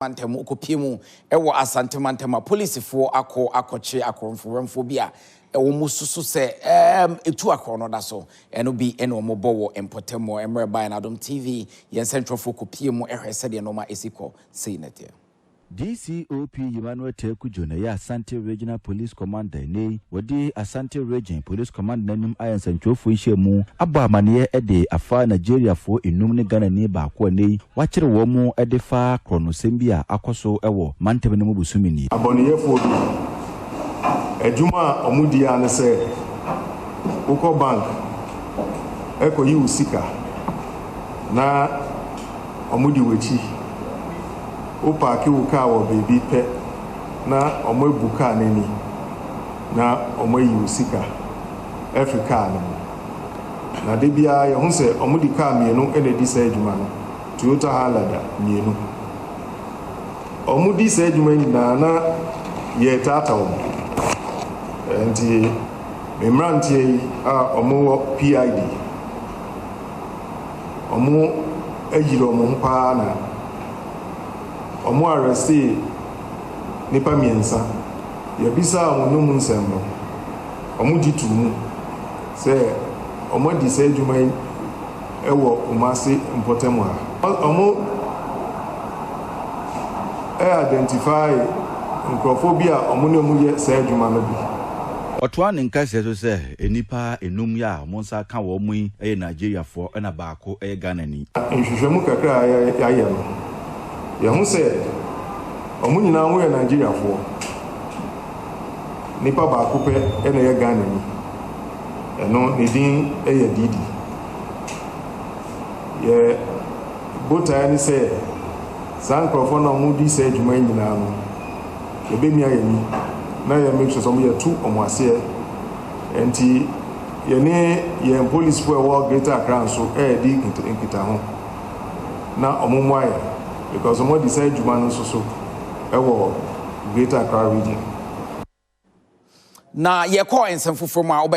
Mantam kɔpie mu wɔ Asante mantam a polisifoɔ akɔ akɔkye akorɔmfowɛmfoɔ bi a wɔn mu susu sɛ ɛtu akorɔ no da so. Ɛno bi na wɔbɔ wɔ mpɔtam hɔ. Mmerɛ baeɛ no Adom TV yɛn nsɛntwerɛfoɔ kɔpie mu hwɛ sɛdeɛ nnoɔma ɛsi kɔ. Sei na ɛteɛ. DCOP Emmanuel Teku na ɛyɛ Asante Regional Police Commander. Ɛnnɛ yi, wɔde Asante Region Police Command no anim ayɛ nsɛntwerɛfoɔ nhyiamu abɔ amaneɛ de afa Nigeriafoɔ nnum ne Ghanani baako a ɛnnɛ yi wɔakyere wɔn de fa korɔnosɛm bi a akɔ so wɔ mantam no mu bosome nie. Abɔneyɛfoɔ bi, adwuma a wɔdi ara ne sɛ wokɔ bank kɔyi wo sika na wɔdi w'akyi. Wopaake wo kaa wɔ baabi pɛ na wɔabu kaa no ani na wɔayi wo sika afiri kaa no mu. Na da biara yɛhu sɛ wɔde kaa mmienu na ɛdi saa adwuma no, Toyota Highlander mmienu. Wɔdi saa adwuma yi nyinaa na yɛretaataa wɔn. Nti me mmeranteɛ yi a wɔwɔ PID, wɔayiri wɔn ho paa na wɔn arrestee nnipa mmiɛnsa. Yɛbisaa wɔn anum nsɛm no, wɔgye too mu sɛ wɔadi saa adwuma yi wɔ Kumasi mpɔtam ha. Wɔn identify nkurɔfoɔ bi a wɔne wɔn yɛ saa adwuma no bi. Ɔtoa ne nkasɛɛ so sɛ nnipa nnum yi a wɔn nsa aka wɔn yi yɛ Nigeriafoɔ ɛna baako yɛ Ghanani. Nhwehwɛmu kakra a yɛayɛ no, yɛho sɛ wɔn nyinaa wɔyɛ Nigeriafoɔ. Nipa baako pɛ na ɛyɛ Ghanani. Ɛno ne din yɛ Didi. Yɛ botaeɛ ne sɛ saa nkurɔfoɔ no a wɔdi saa adwuma yi nyinaa no, yɛbɛmia yɛn ani na yɛ make sure sɛ wɔyɛtu wɔn aseɛ. Nti yɛne yɛn polisifoɔ a ɛwɔ Greater Accra nso ɛredi nkitaho na wɔn mmoa yɛn because wɔn adi saa adwuma no nso so ɛwɔ Greater Accra Region. Na yɛkɔ nsɛm foforɔ mu a wobɛ